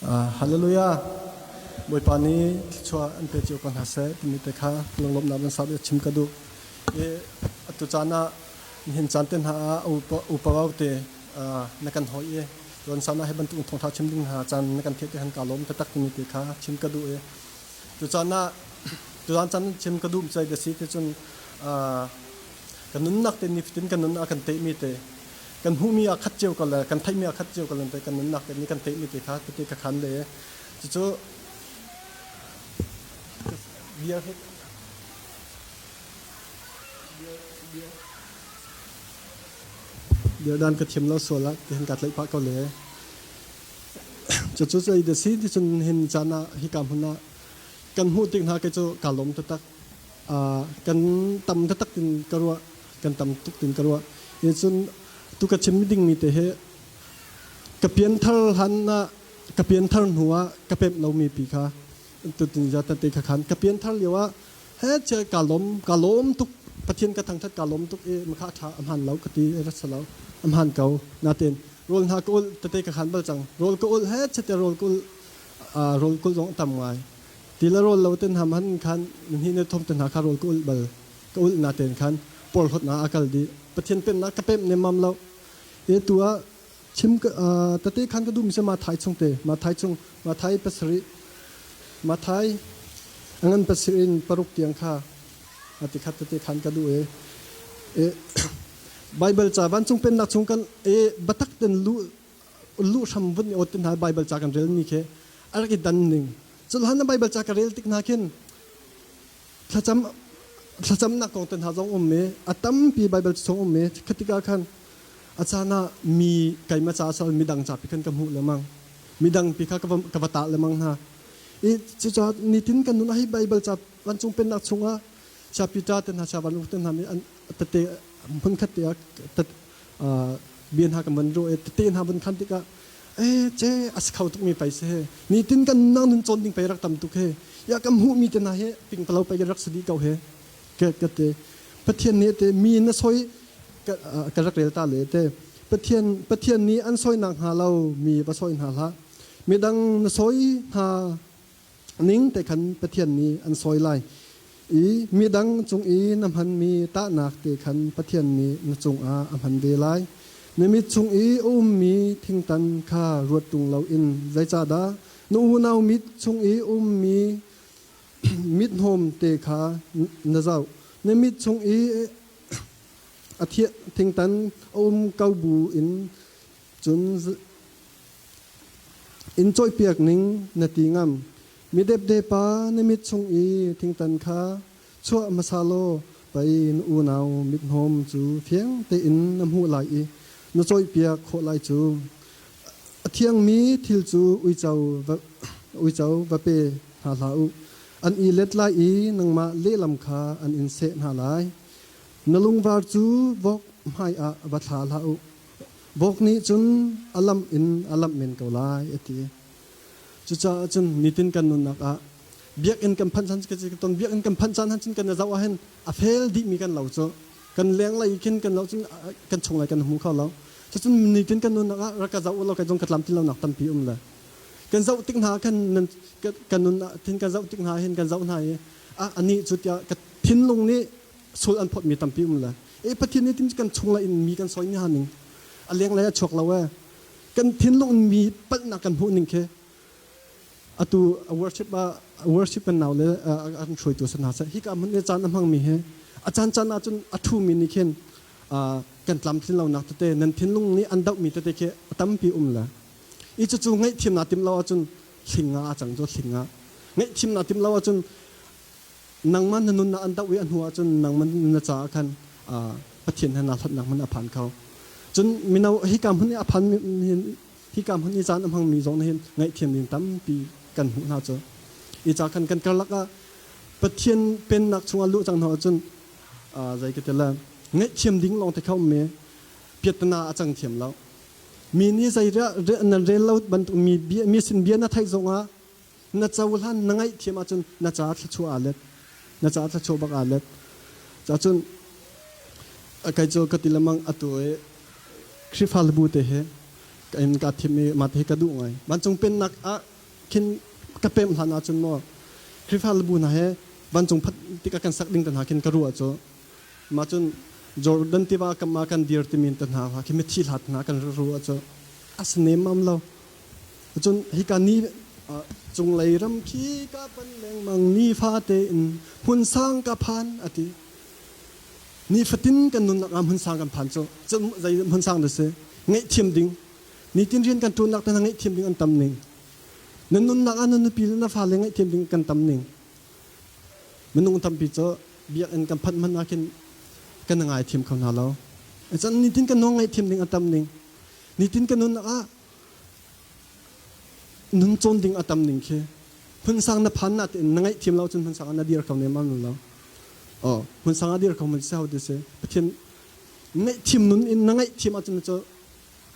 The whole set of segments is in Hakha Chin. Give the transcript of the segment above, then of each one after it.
Hallelujah. Bawipa nih thluachuah an pe cio ko hna seh timi te kha lunglawmhnak nan sau chim ka duh. I atu caan ah nihin caan te hna ah upa vau te na kan hawi i tuan san ah hi bantuk thawngtha chim ding hna caan na kan theih te han ka lawm taktak timi te kha chim ka duh i tu caan ah tuzaan caan chim ka duh cai da si ti cun kan nunnak te nifatin kan nun ah kan teihmi te kan hmuhmi ah khat cio ko le kan theihmi ah khat cio ko le kan nunnak te nih kan teihmi te kha tete ka khan le cucu bia bia dan ka thiam lo sual ah tihin ka tlaih pah ko le cucu zei da si ti cun hin caan ah hika hmun ah kan hmuh tik hna ke cu ka lawm taktak kan tam taktak tin ka ruah kan tam tuk tin ka ruah i cun tu ka chim dingmi te hi ka pianthar hlan ah ka pianthar hnu ah ka pemh lomi pi kha tutin ja tate kha khan ka pianthar lio ah he che ka lom ka lom tuk pathian ka thangthat ka lom tuk i makha tha amhan lo ka ti rat lo amhan ko natin rol hna ka ul tate ka khan bal cang rol ka ul he chete rol kul rol kul zong tam ngai ti la rol lo ten ham han khan ni ne thom ten ha kha rol ka ul bal ka ul na ten khan porhlawt na akal di pathian pennak ka pem ne mam lo e tu ah chim tate khan ka dum se ma thai chung te ma thai chung ma thai pasari ma thai angan pasirin paruk tiang kha ati khat tate khan ka du e e bible cha vancung pennak chung kan e batak ten lu lu hram vun ot tin ha bible cha kan rel mi khe arak i dan ning chulhan na bible cha ka rel tik na khin thlacam thlacamnak kong te hna zong um i a tampi Baibal chung um i khatika khan a caan ah mi keimah ca sal midang ca pi khan ka hmuh lengmang midang pi kha ka va tah lengmang hna i cucaah nitin kan nun ah hi Baibal ca vancung pennak chungah cha Peter te hna cha van te hna nih an tete hmunkhat te ah bia hna kan van ruah i tete hna van khan tikah e ce a si kho tukmi pei si he nitin kan nang nun cawn ding pei rak tam tuk he ya kan hmuhmi te hna hi pingpalo pei rak si dih ko he ke ka te pathian nih te mi na soi ka rak rel ta le te pathian pathian nih an soi nak hnga lo mi va soi hna hlah midang na soi hna ning te khan pathian nih an soi lai i midang cung i na hmanmi tahnak te khan Pathian nih na cungah a hman ve lai. Na mit chung i a ummi thingtan kha ruat ṭung loin zeicahdah na unau mit chung i a ummi mithnawm te kha na zoh? Na mit chung i a thingtan a um ko bu in cun Inn cawihpiak ning na ti ngam. Mi depde pa na mit chung i thingtan kha chuah hmasa law pei na unau mithnawm cu fiang tein na hmuh lai i na cawihpiak khawh lai cu. A thiangmi thil cu uico va pe hna hlah u. An i let lai i nangmah lehlam kha an in seh hna lai. Na lungvar cu vok hmaiah va thla hlah u. Vok nih cun a lamh in a lamh men ko lai a ti. Cucaah cun nitin kan nunnak ah biakinn kan phanh caan ton biakinn kan phanh caan han cun kan i zoh ahhin a fel dihmi kan lo cu kan leng lei khin kan lo cun kan chung lei kan hmu kho lo. Cucun nitin kan nunnak ah rak ka zoh u law kai zong ka tlam ti lonak tampi um le kan zoh tik hna khan kan nun thin kan zoh tik hna hin kan zoh hna i a anih cu tiah ka thinlung nih sul an phawtmi tampi um le e Pathian nih tin kan chung in mi kan soi ni ning a leng lei a chuak lo e kan thinlung in mi palhnak kan hmuh ning khi atu worship a worship kan nau le an hruaitu san hna seh hi ka hmun le caan a hmang mi hi a caan caan ah cun a thu mi nih khin kan tlamtlin lonak tete nan thinlung nih an doh mi tete khi a tampi um le i cucu ngaihthiam naa tim lo ahcun hlinga a cang cu hlinga ngaihthiam naa tim lo ahcun nangmah na nunnak an doh i a hnu ahcun nangmah na caah khan Pathian he naa hlatnak hmun a phan kho. Cun mino hika hmun i a phan hika hmun i caan a hmangmi zong nih hin ngaihthiam ding tampi kan hmuh hna cu. I ca khan kan karlak ah Pathian pennak chungah luh cang hna ahcun zei ka ti le ngaihthiam ding lawng te kha um i piattana a cang thiam lo. Mi nih zei nan rel lo bantuk mi mi sin bia na theih zongah na cohlan na ngaihthiam ahcun na ca thluachuah aa let na ca thluachuah bak aa let cacun kai cu ka ti lemang atu i Khrihfa bu te he in ka thim i mah te hi ka duh ngai vancung pennak ah. khin ka pemh hlan ahcun maw Khrihfa bu hna he vancung phat tikah kan sak ding te hna khin ka ruah cu mah cun Jordan tiva kam ah kan dir timi te hna khi mithi hlat hna kan ruah cu a si nemmam lo. Cun hika ni cunglei ram khi ka pan lengmang nifate in hmun sang ka phan a ti. Nifatin kan nunnak ah hmun sang kan phan cu zei hmun sang dah si? Ngaihthiam ding. Nitin rian kan ṭuannak te hna ngaihthiam ding an tam ning. Na nunnak ah na nupi le na fale ngaihthiam ding kan tam ning. Minung tampi cu biakinn kan phanh hmanh ah khin kan ngaithiam kho hna lo. Cun nitin kan nawl ngaihthiam ding a tam ning. Nitin kan nunnak ah nun cawn ding a tam ning khi hmunsang na phan na tein na ngaihthiam lo cun hmunsang ah na dir kho nem am lo. Oh, hmunsang ah dir kho man si hau ti si. Pathian ngaihthiam nun in na ngaihthiam ahcun cu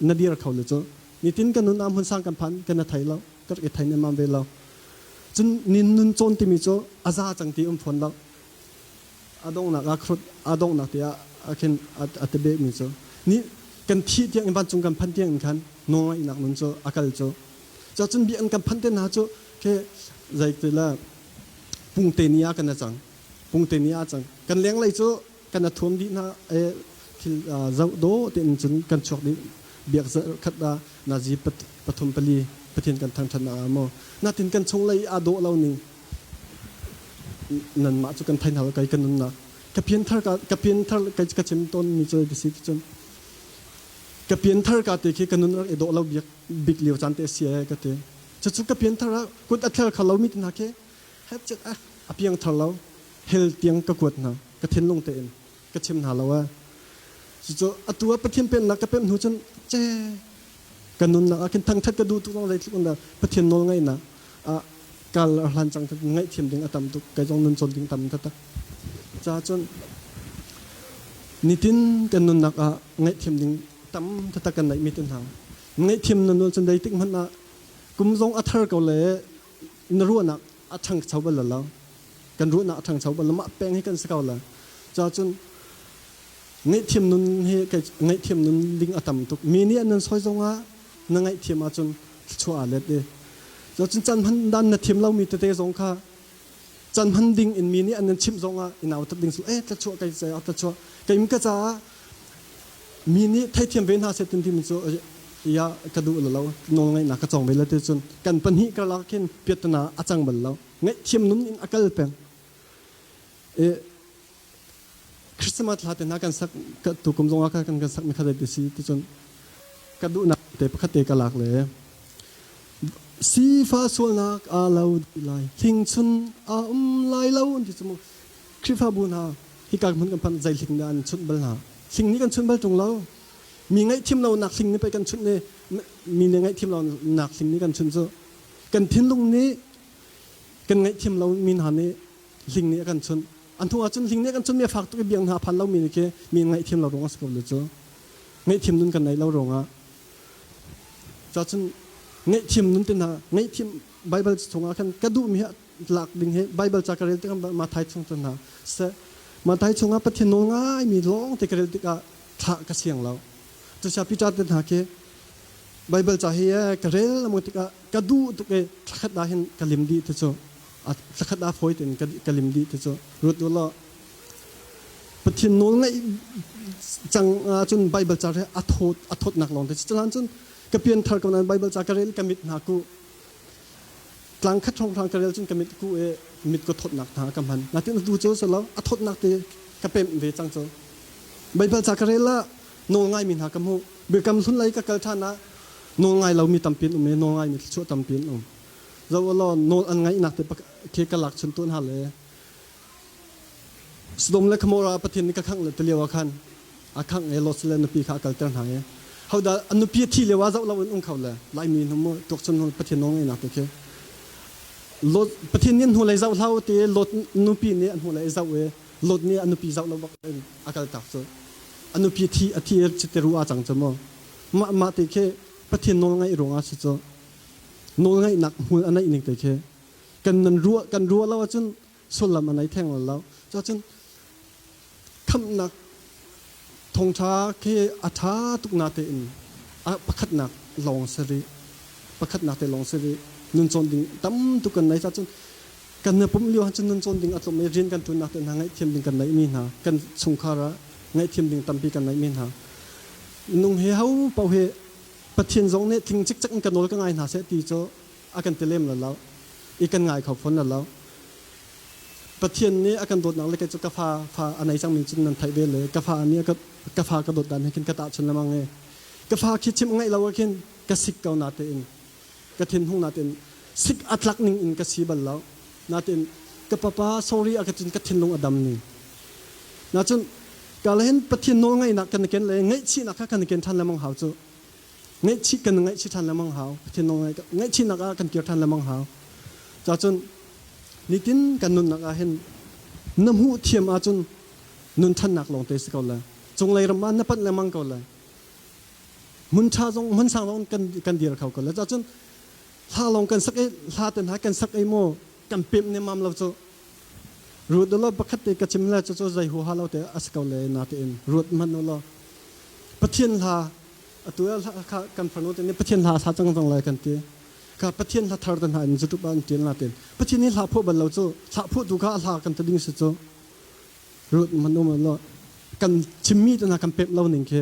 na dir kho le cu nitin kan nun ah hmunsang kan phan kan na thei lo ka rak i thei nemam ve lo cun nin nun cawn timi cu a za cang ti um fawn lo a donghnak ah khrut a donghnak te ah khin a te bek mi cu ni kan thih tiang in vancung kan phan tiang in khan nawlngaihnak nun cu a kal cu cun biakinn kan phan te hna cu ke zei te la pungte ni ah kan a cang pungte ni ah cang kan lenglei cu kan a thuam dih hna e thil zoh dawh tein cun kan chuak dih biak khat ah nazi pathum pali pathian kan thangthat nak ah maw natin kan chunglei aa dawh lo ning nanmah cu kan thai hna kai kan nunnak ka pian thar ka ka pian thar kai ka chim tawn mi cu si cun ka pian thar ka te khi ka nun rak i dawh lo biak bik lio caan te si e ka te cucu ka pian thar ah kut a thler kha lo mi te hna khi het chet a a piang thar lo hell tiang ka kuat hna ka thinlung tein ka chim hna lo a cucu atu ah Pathian pennak ka pemh hnu cun ce ka nunnak ah khin thangthat ka duh tuk zong zeitluk in dah Pathian nawl ngaihnak ah kal a hlan cang ngaihthiam ding a tam tuk kai zong nun cawn ding tam taktak ca cun nitin kan nunnak ah ngaihthiam ding tam taktak kan neih mi te hna ngaihthiam na nun cun zeitik hmanh ah kum zong a thar ko le na ruahnak a ṭhangcho bal lo kan ruahnak a ṭhangcho bal lo mah peng hi kan si ko la ca cun ngaihthiam nun hi ngaihthiam nun ding a tam tuk mi nih an nan soi zongah na ngaihthiam ahcun thluachuah aa let i cun can hman dan na thiam lomi tete zong kha can hman ding in mi nih an nan chimh zongah i nautat ding su eh thluachuah kai caah thluachuah keim ka caah mi nih theithiam ve hna seh tin timi cu ya ka duh lo nawlngaihnak ka cawng ve la ti cun kan pahnih karlak khin piattana a cang bal lo ngaihthiam nun in a kal peng e Christmas hla te hna kan sak tu kum zong ah kan kan sak mi kha ti si ti cun ka duhnak te pakhat te ka lak le sifa sualnak a lo lai hling chun a um lai lo ti cu Khrihfabu hna hika hmun kan phanh zei hling dah an chunh bal hna hling nih kan chunh bal ṭung lo mi ngaihthiam lonak hling nih pei kan chunh le mi nih ngaihthiam lonak hling nih kan chunh cu kan thinlung nih kan ngaihthiam lo mi hna nih hling nih a kan chunh an hnu ahcun hling nih a kan chunh mi a fak tuk i biang hna a phan lomi nih khi mi ngaihthiam lo ruang a si ko le cu ngaihthiam nun kan neih lo ruangah cacun ngaihthiam nun te hna ngaihthiam Bible chungah khan ka duhmi lak ding hi Bible ca ka rel tikah Matthai chung cun hna seh Matthai chungah Pathian nawl ngaimi lawng te ka rel tikah thlah ka siang lo cusia Peter te hna khi Bible ca hi ka rel among tikah ka duh tuk i thlakhat ah hin ka lim dih ti cu thlakhat ah fawi tein ka lim dih ti cu ruat u law Pathian nawl ngaih cang ahcun Bible ca he a thawt a thawtnak lawng te culan cun ka pian thar ko nain Bible ca ka rel ka mit hna ku Tlang khat hrawnghrang ka rel cun ka mit ku i mit ka thawtnak hna ka hman. Natin atu cu si lo, a thawtnak te ka pemh ve cang cu. Baibal ca ka rel ah nawl ngaimi hna ka hmuh. Biakam hlun lei ka kal ṭhan ah nawl ngai lomi tampi an um i nawl ngaimi thluachuah tampi an um. Zoh law nawl an ngaihnak te khi ka lak chun tuan hna le Sodom le Gomorrah Pathian nih ka khangh le ti lio ah khan a khangh i Lot le nupi kha a kalter hna i hodah a nupi a thi lio ah zoh lo in um kho le Laimi hnu mu tuak chun hnu Pathian nawl ngeihnak tu khi Lot Pathian nih an hnulei zoh hlah ti Lot nupi nih an hnulei zoh i Lot nih a nupi zoh lo bak in a kaltak cu a nupi thi a thi chiteru a cang cu mu mah mah ti khi Pathian nawl ngaih ruangah si cu nawl ngaihnak hmul a neih ning te khi kan nan ruah kan ruah lo ahcun sullam a nei theng lo cun khamhnak thawngṭha khi a ṭha tuk na tein a pakhatnak lawng si rih pakhatnak te lawng si rih. Nun cawn ding tam tuk kan nei. Cun kan na pum lio cun nun cawn ding a tlawm i rian kan ṭuannak te hna ngaihthiam ding kan neihmi hna, kan chungkhar ah ngaihthiam ding tampi kan neihmi hna. Nung he ho paoh hi Pathian zong nih tling cikcek in ka nawl ka ngai hna seh ti cu a kan ti lem lo lo i kan ngai kho fawn lo lo. Pathian nih a kan dawtnak le kei cu ka fa fa a nei cangmi cun nan theih ve le ka fa nih ka fa ka dawt dan he khin ka tahchun lengmang i ka fa khi chim ngaih lo ah khin ka sik ko natein ka thinhung natein sik a tlak ning in ka si bal lo natein ka papa sorry a ka cun ka thinlung a dam ning na cun ka le hin Pathian nawl ngaihnak kan ken le ngaihchihnak kha kan ken ṭhan lengmang hau cu. Ngaihchih kan ngaihchih ṭhan lengmang hau. Pathian nawl ngaihchihnak ah kan kir ṭhan lengmang hau. Cacun nitin kan nunnak ah hin na hmuh thiam ahcun nun ṭhannak lawngte si ko lai. Cunglei ram ah na panh lengmang ko lai. Hmun ṭha zong hmun sang zong kan kan dir kho ko lai. Cacun hla lawng kan sak i hla te hna kan sak i maw kan pemh nemam lo cu. Ruat law pakhat te ka chim le cucu zei huaha lo te a si ko le na tein ruat hmanh u law Pathian hla atu kha kan farnu te nih Pathian hla sa cang cang lai kan ti ka Pathian hla thar te hna in YouTube ah an tial na tein Pathian hi hla phuah bal lo cu hla phuah tu kha a hla kan ti ding si cu ruat hmanh u law kan chimmi te hna kan pemh lo ning khi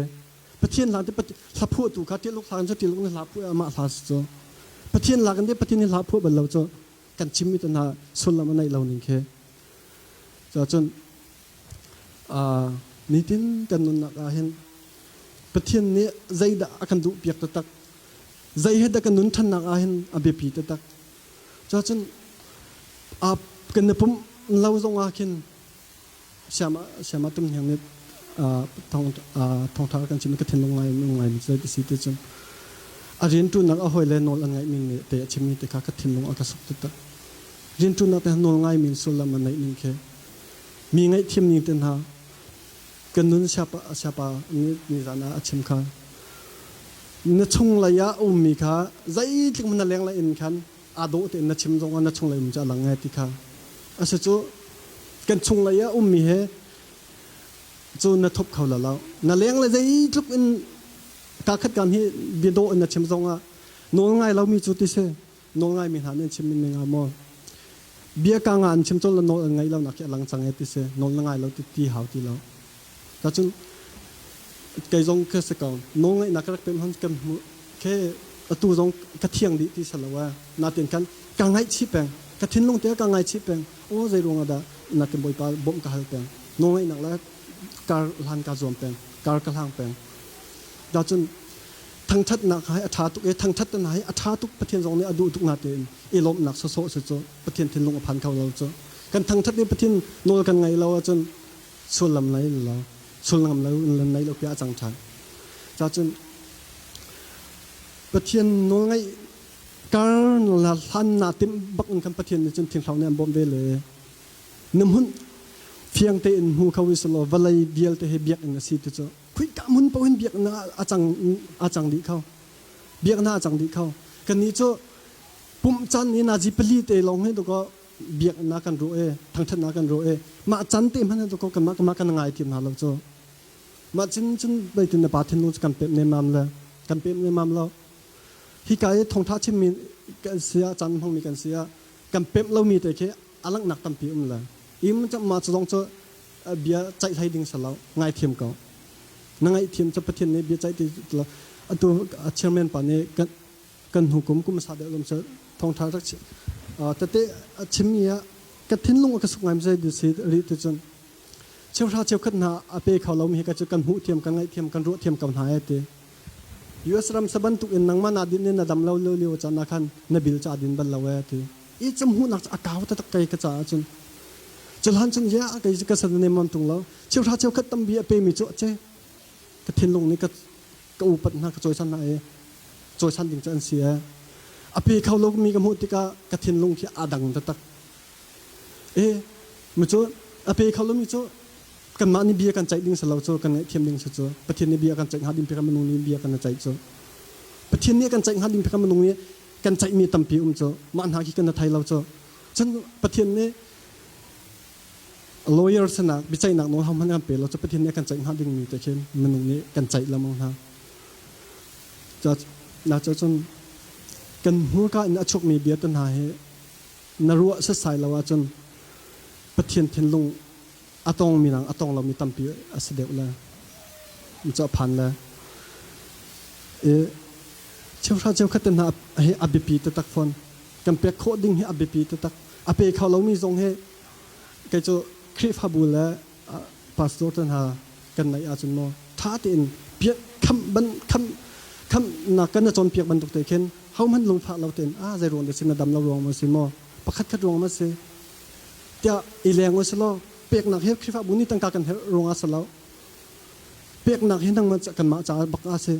Pathian hla te hla phuah tu kha tialuk hla kan cu tialuk ni hla phuah amah hla si cu Pathian hla kan ti Pathian hi hla phuah bal lo cu kan chimmi te hna sullam a neih lo ning khi. Cun nitin kan nunnak ah hin Pathian nih zeidah a kan duhpiak taktak, zei he dah kan nun ṭhannak ah hin a biapi taktak. Cun kan i pumh lo zong ah khin Siama siama tum hniang nih thawngṭha kan chim ka thinlung ngai ngai mi cu si ti cun a rianṭuannak a hawile nawl an ngaih ning nih te a chimmi te kha ka thinlung a ka suk taktak. Rianṭuannak te nawl ngai mi sullam a neih ning khi mi ngaihthiam ning te hna kan nun siapa siapa nih nizan ah a chim kha na chunglei ah ummi kha zeitluk na lenglei in khan aa dawh tein na chim zongah na chunglei um cu a lang ngai ti kha a si cu kan chunglei ah ummi he cu na thup kho la lo na leng le zeitluk in ka khat kan hi bia dawh in na chim zongah nawl ngai lomi cu ti si nawl ngai mi hna nih an chim min nga maw bia ka nga an chim col la nawl an ngaih lo nak khi a lang cang e ti si nawl na ngai lo ti ti hau ti lo ta cun kei zong ka si ko nawl ngaihnak ka rak pem hon kan hmu Ke atu zong ka thiang dih ti salo eh. Natin kan ka ngaihchih peng. Ka thinlung te ka ngaihchih peng. Aw zei ruang ah dah nakin Bawipa bawmh ka hal peng. Nawlngaihnak le kar hlan ka zuam peng. Kar ka hlang peng. Da cun thangthatnak hi a tha tuk i thangthat na hi a tha tuk Pathian zong nih a duh tuk na tein i lawmhnak sawsawh si cu Pathian thinlung a phan kho lo cu kan thangthat i Pathian nawl kan ngaih lo ahcun sullam nei lo sullam lo nei lo piah a cang ṭhan. Cacun Pathian nawlngaih kar la hlan na timh bak in khan Pathian nih cun thingthlau nih an bawmh ve le na hmun fiang tein hmu kho selaw vawlei vialte hi biakinn a si ti cu khuika hmun paoh hin biakinn a cang a cang dih kho biakinn a cang dih kho kannih cu pumh caan ni nazi pali te lawng hi dakaw biakinn ah kan ruah i thangṭhatnak kan ruah i mah can te hmanh hi dakaw kanmah kanmah kan ngai thiam hna lo cu. Mah cun cun zeitin na pa thinlung cu kan pemh nemam le kan pemh nemam lo. Hika i thawngṭha chimmi kan si ah caan hmangmi kan si ah kan pemh lomi te khi a langhnak tampi um le im mah cu zong cu bia ceih hlei ding si lo ngaithiam ko. Na ngaihthiam cu Pathian nih bia ceih ti atu chairman pa nih kan kan hnu kum kum sa deuh lom cu thawngṭha rak tete a chimmi ah ka thinlung a ka suk ngai zei si ri ti cun Cheuhra cheukhat hna a pe kho lomi hi ka cu kan hmuh thiam, kan ngaih thiam, kan ruah thiam ko hna e ti. US ram sa bantuk in nangmah na din in na dam lo lio lio caan ah khan na bil ca din bal lo e ti. I cu hmuhnak cu a kau taktak kei ka caah cun. Culhan cun ya kei ka san ne mon tung lo. Cheuhra cheukhat tampi a pemi cu che ka thinlung nih ka ka upat hna ka cawisan hna i cawisan ding cu an si e. A pe kho lo mi ka hmuh tikah ka thinlung khi a dang taktak. E mi cu a pe kho lomi cu kanmah nih bia kan ceih ding si lo cu kan ngaihthiam ding si cu Pathian nih bia kan ceih hnga ding pek minung nih bia kan ceih cu Pathian nih kan ceih hnga ding pek minung nih kan ceihmi tampi um cu mah hna khi kan thei lo cu cun Pathian nih lawyer sinak biaceihnak nawl hohmanh kan pe lo cu Pathian nih kan ceih hnga dingmi te khin minung nih kan ceih lengmang hna na cu cun. Kan hmurka in a chuakmi bia te hna hi na ruah setsai lo ahcun Pathian thinlung a tongmi nang a tong lomi tampi a si deuh le cu a phan le i cheuhra cheukhat te hna hi a biapi taktak fawn. Kan pek khawh ding hi a biapi taktak. A pe kho lomi zong hi kei cu Khrihfabu le pastor te hna kan neih ahcun maw ṭha tein piak khamh ban khamh khamhnak kan na cawnpiak bantuk te khin hohmanh lungfah lo tein a zei ruang dah si na dam lo ruang maw si maw pakhat khat ruang maw si tiah i leng u selaw peknak hi Khrihfabu nih tangka kan herh ruangah si lo. Peknak hi nangmah kanmah caah bak a si.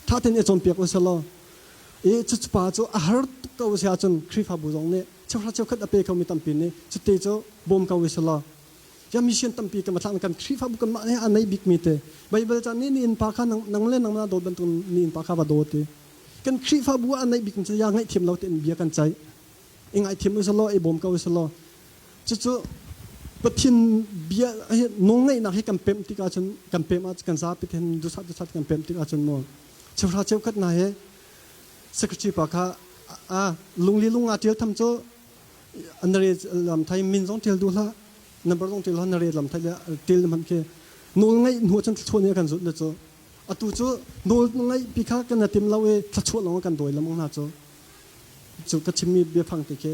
Ṭha tein i cawnpiak u selaw i cucu pa cu a har tuk ko si ahcun Khrihfabu zong nih cheuhra cheukhat a pe khomi tampi nih cuti cu bawm ko u selaw ya mission tampi kan thlak kan Khrihfabu kanmah nih a nei bikmi te Bible ca nih ni innpa kha nang le nangmah dawt bantuk ni innpa kha va daw ti. Kan Khrihfabu a neih bikmi cu ya ngaihthiam lo tein bia kan ceih. I ngaithiam u selaw i bawm ko u selaw cucu Pathian bia hi nawlngeihnak hi kan pemh tik ahcun kan pemh ah kan zapi ten dusat dusat kan pemh tik ahcun maw cheuhra cheukhat hna hi secretary pa kha a lungli lunga tial tham cu na re lam thai min zong tial duh hlah number zong tial hlah na re lam thai tial hman khi nawl ngeih hnu cun thluachuah nih kan zulh le cu atu cu nawl ngeih pi kha kan na tim lo i thluachuah lawng kan dawi lamang hna cu. Cu ka chimmi biafang te khi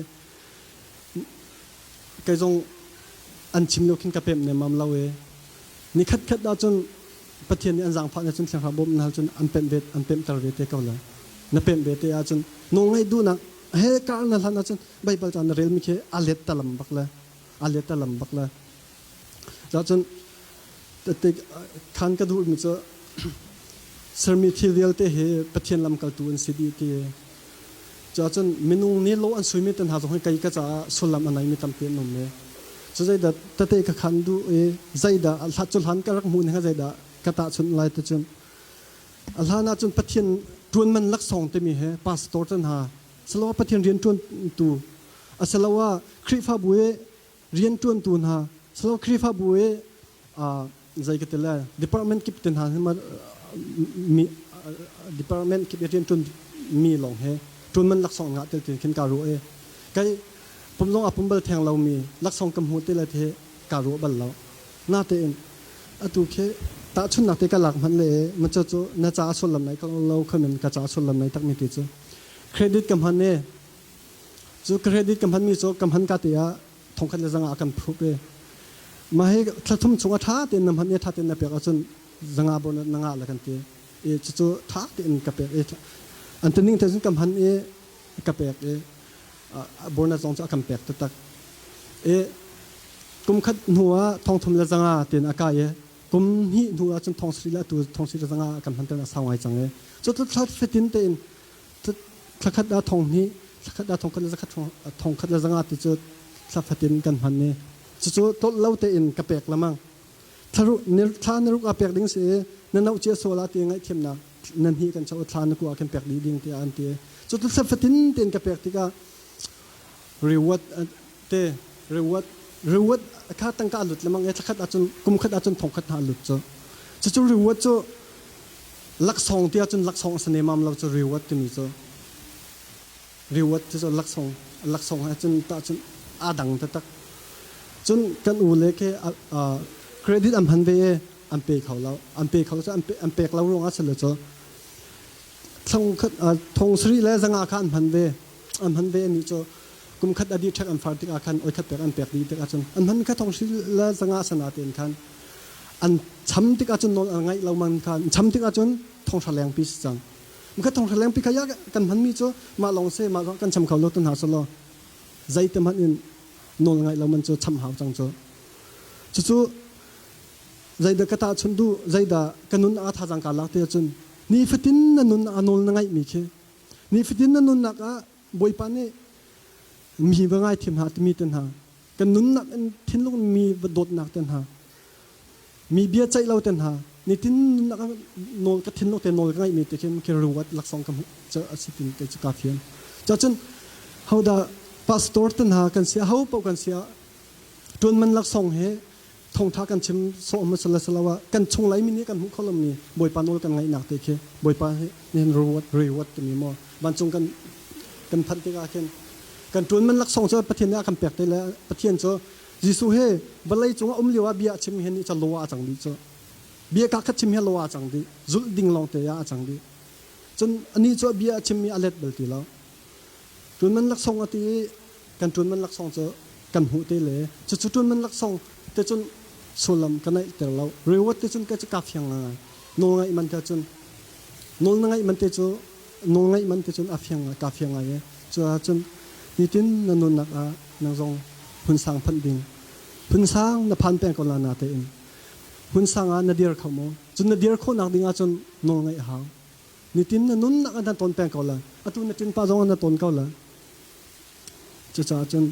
kei zong an chim lio khin ka pemh nemmam lo i ni khatkhat ahcun Pathian nih an zaangfah cun Thiang Thlarau bawmh na hal cun an pemh ve an pemhter ve te ko lai. Na pemh ve te ahcun nawlngaih duhnak he kar na hlan ahcun Baibal ca na relmi khi a let ta lam bak le a let ta lam bak le. Cun khan ka duhmi cu sermi thil vialte hi Pathian lamkaltu an si dih ti. Cuahcun minung nih lo an suimi te hna zong hi kei ka caah sullam a neimi tampi an um i cu zeidah tete ka khan duh i zeidah cu hlan ka rak hmuh ning zeidah ka tahchunh lai ti cun a hlan ahcun Pathian ṭuanman laksawng timi hi pastor te hna siloah Pathian rian ṭuantu asiloah Khrihfabu i rianṭuantu hna silo Khrihfabu i zei ka ti le department kip te hna mi department kip i rianṭuan mi lawng he ṭuanman laksawng ngah tel ti khin kaa ruah i kai pum zong a pum bal theng lomi laksawng ka hmu ti le the kaa ruah bal lo. Natein atu khi tahchunhnak te ka lak hmanh le ma cu cu na ca sullam nai ka lo khamin ka ca sullam nai takmi ti cu credit ka hman i Cu credit ka hmanmi cu ka hman ka te ah thongkhat le zanga a kan phup i mah hi thla thum chung a ṭha tein na hman i ṭha tein na pek ahcun zanga bon na ngah le kan ti i cucu ṭha tein ka pek i an tining te cun ka hman i ka pek i bonus zong cu a kan pek taktak i kum khat hnu ah thong thum le zanga tein a kai i kum hnih hnu ah cun thong sri le atu thong sri le zanga a kan hman a sau ngai cang i cu thla fatin tein Thlakhat ah thong hnih, thlakhat ah thongkhat le zakhat thongkhat le zanga ti cu thla fatin kan hman i cucu tlolh lo tein ka pek lamang. Thla na ruk ah pek ding si i na noh cia sual ah ti ngaihthiamnak nan hi kan cho thla na ku ah kan pek dih ding tiah an ti. Cu thla fatin tein ka pek tikah reward te reward reward kha tangka a lut lemang i thlakhat ahcun kum khat ahcun thongkhat hna a lut cu. Cucu reward cu Laksawng ti ahcun laksawng a si nemam lo cu reward timi cu. Reward ti cu laksawng laksawng he cun tahcun aa dang taktak. Cun kan u le khi credit an hman ve i an pe kho lo. An pe kho cu an pek lo ruangah si lo cu. Thong sarih le zanga kha an hman ve. An hman ve ani cu kum khat a dih ṭhek an far tikah khan oi khat pek an pek dih tikah cun an hman kha thong sarih le zanga sana tein khan an cham tikah cun nawl an ngaih lo man kha an cham tikah cun thonghra lengpi si cang. Kha thonghra lengpi kha ya kan hmanmi cu mah lawng se mah kan cham kho lo tu hna selaw zeite hmanh in nawl ngaih lo man cu cham hau cang cu. Cucu zeidah ka tahchunh duh zeidah ka nun a thazang ka lak ti ahcun nifatin na nun a nawl na ngaihmi khi nifatin na nunnak ah Bawipa nih mi va ngaithiam hna timi te hna kan nunnak in thinlung mi va dawtnak te hna mi bia ceih lo te hna nitin nunnak ah nawl ka thinlung te nawl ka ngaihmi te khin khi reward laksawng ka hmuh a si tin kei cu kaa fian. Cacun hodah pastor te hna kan si ho paoh kan si ah ṭuanman laksawng he thawngṭha kan chim sawh hmasa le silo ah kan chung lai mi nih kan hmuh kho lomi Bawipa nawl kan ngaihnak te khi Bawipa nih reward reward timi maw vancung kan. Kan phanh tikah khin kan ṭuan man laksawng cu Pathian nih a kan pek te le Pathian cu Jesuh he vawlei cung a um lio ah bia a chim hin ca law ah a cang dih cu. Bia ka khat chim hi law ah a cang dih. Zulh ding lawng te ah a cang dih. Cun anih cu a bia a chimmi a let bal ti lo. Ṭuan man laksawng a ti i kan ṭuan man laksawng cu kan hmuh te le cucu ṭuan man laksawng te cun sullam ka neihter lo. Reward te cun ka cu kaa fiang ngai. Nawl ngaih man te cun nawl na ngaih man te cu nawl ngaih man te cun a fiang kaa fiang ngai e. Cuahcun nitin na nunnak ah nang zong hmun sang phanh ding hmun sang na phan peng ko la na tein hmun sang ah na dir kho maw? Cun na dir khawhnak ding ahcun nawl ngaih a hau. Nitin na nunnak ah na ton peng ko la. Atu na ṭin pa zong ah na ton ko la. Cucaah cun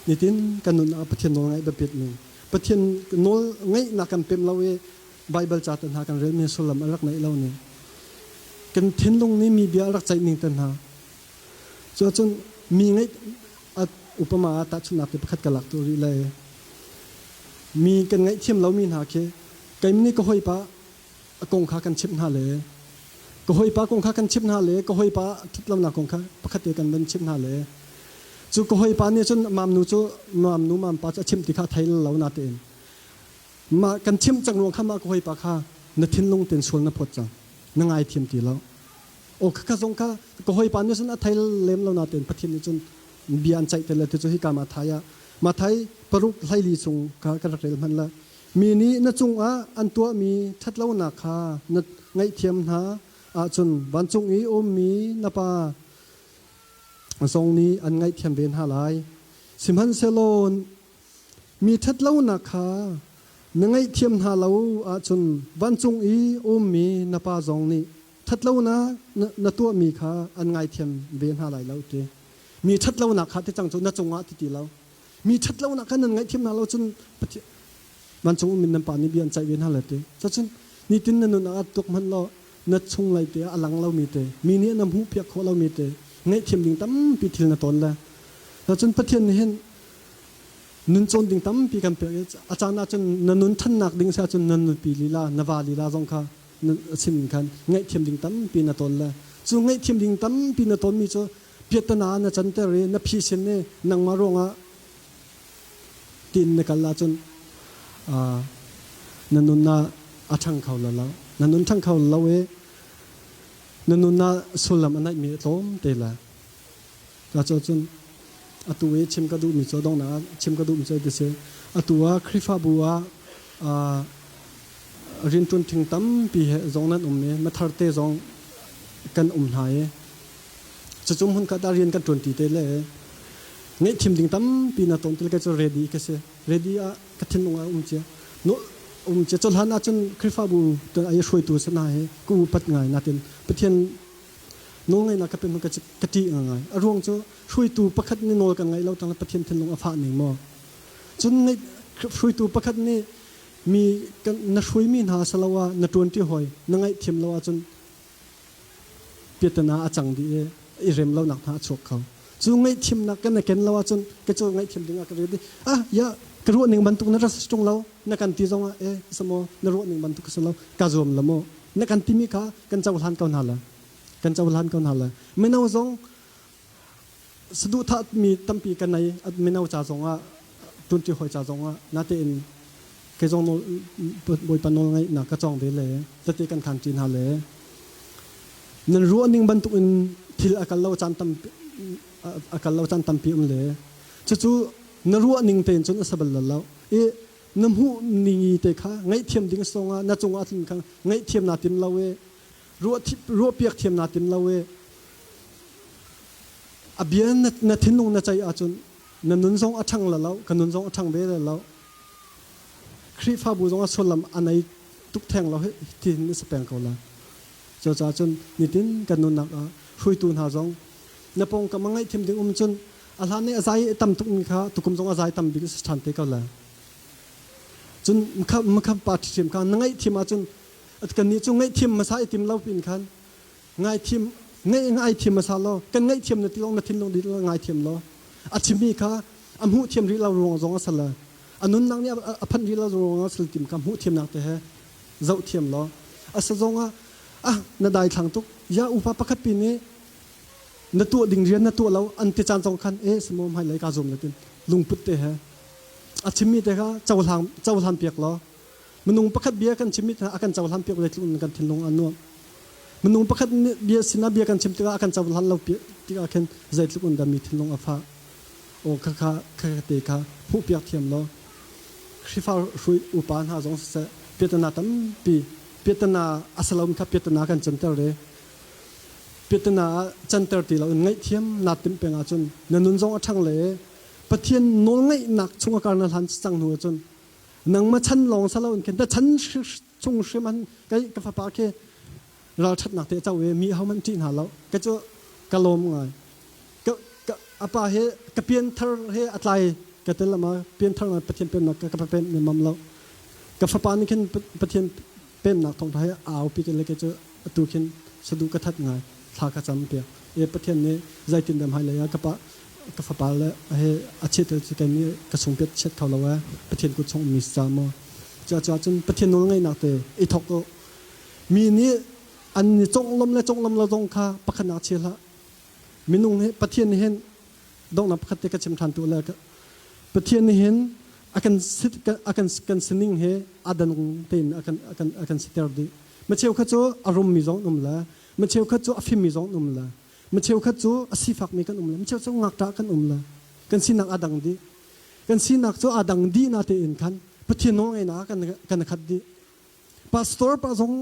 nitin kan nun ah Pathian nawl ngaih biapit ning Pathian nawl ngaihnak kan pem lo i Baibal ca te hna kan relmi sullam a rak neih lo ning kan thinlung nih mi bia a rak ceih ning te hna cuacun mi ngaih upama ah tahchunhnak te pakhat ka lak tu rih le mi kan ngaihthiam lomi hna khi keimah nih ka hawipa a kong kha kan chimh hna le ka hawipa kong kha kan chimh hna le ka hawipa ṭhatlonak kong kha pakhat te kan van chimh hna le cu ka hawipa nih cun mamnu cu mamnu mampa cu a chimh ti kha thei lo na tein mah kan chimh cang ruang kha mah ka hawipa kha na thinlung ten sual na phawt cang na ngai thiam ti lo o kha zong kha ka hawipa nih cun a thei lem lo na tein Pathian nih cun bia an ceih te le ti cu hi ka Mathai ah Mathai paruk hlaili chung kha kan rak rel hman la Mi nih na cungah an tuahmi ṭhatlonak kha na ngaihthiam hna ahcun vancung i ummi na Pa zong nih an ngaihthiam ve hna lai. Sihmanhsehlaw mi ṭhatlonak kha na ngaihthiam hna lo ahcun vancung i ummi na Pa zong nih ṭhatlonak na tuahmi kha an ngaithiam ve hna lai lo ti. Mi ṭhatlonak kha ti cang cu na cungah ti ti lo. Mi ṭhatlonak kha nan ngaihthiam hna lo cun Pathian vancung um in nan pa nih bia an ceih ve hna le ti. Cucun nitin na nun ah tuk hmanh law na chunglei te ah a lang lomi te, mi nih na hmuh piak khawh lomi te, ngaihthiam ding tampi thil na tawn le. Cun Pathian nih hin nun cawn ding tampi kan pek i a caan ah cun na nun ṭhannak ding si ahcun na nupi lila, na va lila zong kha na sin khan ngaihthiam ding tampi na tawn le cu ngaihthiam ding tampi na tawnmi cu piahtana na canter i na phisin i nangmah ruangah tiin na kal ahcun na nun ah a ṭhang kho lo na nun ṭhang kho lo i na nun ah sullam a neihmi a tlawm te lai. Cucun atu i chim ka duhmi cu donghnak ah chim ka duhmi cu ti si. Atu ah Khrihfabu ah rianṭuan ṭhing tampi he zong nan um i mathar te zong kan um hna i Cucu hmunkhat ah rian kan ṭuanṭi te le ngaihthiam ding tampi na ton til ka cu ready ka si. Ready ah ka thinlung ah um cia. No um cia chawhlan ahcun Khrihfabu ai hruaitu sana hi ka upat ngai natin Pathian nawlngeihnak ka pe ka ka ṭih ngai. A ruang cu hruaitu pakhat nih nawl kan ngaih lo tang Pathian thinlung a fah ning maw. Cun hruaitu pakhat nih mi na hruaimi hna saloah na ṭuanṭi hawi na ngaihthiam lo ahcun piatana a cang dih i i rem lonak hna a chuak kho. Cu ngaihthiamnak kan ken lo ahcun ka cu ngaihthiam ding ah ka rel ah ya ka ruah ning bantuk na ras ṭung lo na kan ti zong ah e samo na ruah ning bantuk ka si lo ka zuam la mu na kan timi kha kan cohlan ko hna la kan cohlan ko hna la mino zong saduhthah mi tampi kan nei mino ca zong ah ṭunṭi hawi ca zong ah natein kei zong Bawipa nawl ngaihnak ka cawng ve le tete kan khan ṭi hna le nan ruah ning bantuk in thil a kal lo caan tampi a kal lo caan tampi um le cucu na ruah ning tein cun a sa bal lo i na hmuh ning te kha ngaihthiam ding songah na cungah tlun kha ngaihthiam naa tim lo i ruah piak thiam naa tim lo i a bia na thinlung na ceih ahcun na nun zong a ṭhang la lo ka nun zong a ṭhang ve la lo Khrihfabu zong a sullam a nei tuk theng lo ti na si peng ko la cucaah cun nitin kan nunnak ah hruaitu hna zong na pawngkam a ngaihthiam ding um cun a hlan i a zai tam tuk mi kha tukum zong a zai tam bik si ṭhan te ko la cun makha pa ṭhiam kha na ngaihthiam ahcun kannih cu ngaihthiam hmasa i tim lo pin khan ngaithiam ngaih ngaithiam hmasa law kan ngaihthiam na ti long na thinlung dih ngaithiam law a chimmi kha a hmuh thiam rih lo ruang zong a sal a nunnak nih a phanh rih lo ruang a sal tim kha hmuh thiamnak te he zoh thiam law a sa zong ah ah na dai thlang tuk ya upa pakhat pi nih. Na tuah ding rian na tuah lo an ti caan zong khan e simo hmailei kaa zuam latin lungput te he a chimmi te kha cohlang cohlan piak law minung pakhat bia kan chimmi a kan cohlan piak zeitluk in kan thinlung a nuam. Minung pakhat bia sinah bia kan chim tikah a kan cohlan lo tikah khin zeitluk in dah mi thinlung a fah. Aw kha kha kha te kha hmuh piak thiam law Khrihfa hrui upa hna zong siseh piatana tampi piatana a si lomi kha piatana kan canter re piatana ah canter ti loin ngaihthiam naa timh peng ahcun na nun zong a ṭhang le Pathian nawlngaihnak chung a kar na hlan cang hnu ahcun nangmah chan lawng sa loin khin na chan chung hrim an kai ka fapa khi ralṭhatnak te co i mi hohmanh ṭih hna lo ka cu ka lawm ngai. Ka ka apa he ka pianthar he a tlai ka tel ama pianthar ngai Pathian pennak ka ka pen ne mam lo. Ka fapa nih khin Pathian pennak thawngṭha he au pi le ke cu atu khin sadu ka that ngai thla ka cam piak e Pathian nih zeitin dah hmailei ah ka pa ka fapa le he a chiat cu kei nih ka sung piat chiat kho lo e Pathian kut chung ummi ca maw cuah cun Pathian nawl ngeihnak te i thok u. Mi nih an i conglom le conglom lo zong kha pakhatnak chia hlah. Minung hi Pathian nih hin donghnak pakhat te ka chim ṭhan tu le Pathian nih hin a kan a kan kan sining he a dang tein a kan a kan a kan siter dih. Macheu kha cu a rummi zong um le macheu kha cu a fimmi zong um le macheu kha cu a sifakmi kan um le macheu cu ngakṭah kan um le kan sinak a dang dih. Kan sinak cu a dang dih na tein khan Pathian nawlngeihnak kan kan khat dih. Pastor pa zong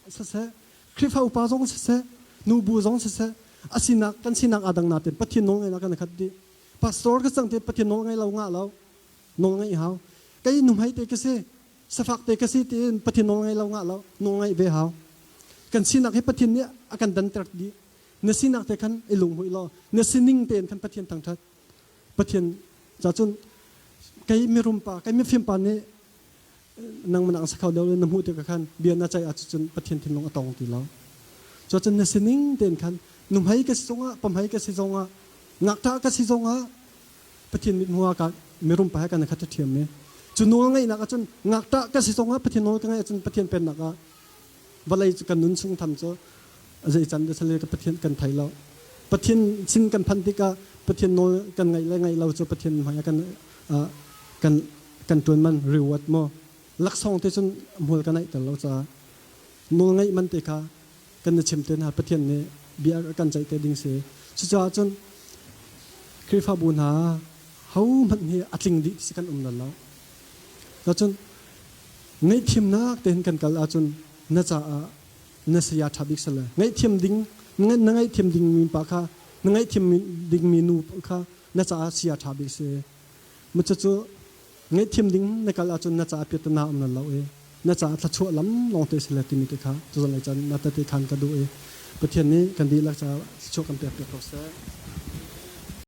siseh, Khrihfa upa zong siseh, nubu zong siseh, a sinak kan sinak aa dang nain Pathian nawl ngeihnak kan khat dih. Pastor ka cang te Pathian nawl ngei lo ngah lo, nawl ngeih hau. Kei nuhmei te ka si, safak te ka si tiin Pathian nawl ngei lo ngah lo, nawl ngeih ve hau. Kan sinak hi Pathian nih a kan danter dih. Na sinak te khan i lunghmuih law, na sining tein khan Pathian thangṭhat. Pathian ca cun kei mirum pa, kei mifim pa nih nangmah nang sa kho lo na hmuh tikah khan bia na ceih ahcun Pathian thinlung a tong ti lo. Cuacun na sining tein khan nuhmei ka si zongah pamhei ka si zongah ngakṭah ka si zongah Pathian mithmuh ah ka mirum pa he kan khat ṭhiam mi. Cu nawl ngeihnak ahcun ngakṭah ka si zongah Pathian nawl ka ngeih ahcun Pathian pennak ah vawlei cu kan nun chung tham cu zei can de sale ka Pathian kan thei lo. Pathian sin kan phanh tikah Pathian nawl kan ngaih le ngaih lo cu Pathian hmai ah kan kan kan ṭuan man reward maw laksawng te cun hmual kan aihter lo caah nawl ngeih man te kha kan na chim te hna Pathian nih bia kan ceih te ding si. Cucaah cun Khrihfabu hna ho hmanh hi a tling dih si kan um lo. Cun ngaihthiamnak tein kan kal ahcun na caah na saya ṭha bik sale ngaihthiam ding na ngaihthiam dingmi pa kha na ngaihthiam dingmi nu kha na caah saya ṭha bik si. Cucu ngaihthiam ding na kal ahcun na caah piahtana um lo i na caah thluachuah lam lawngte si le timi te kha cuzan lei caan na tete khan ka duh i Pathian nih kan dihlak caah thluachuah kan pek piak ko seh.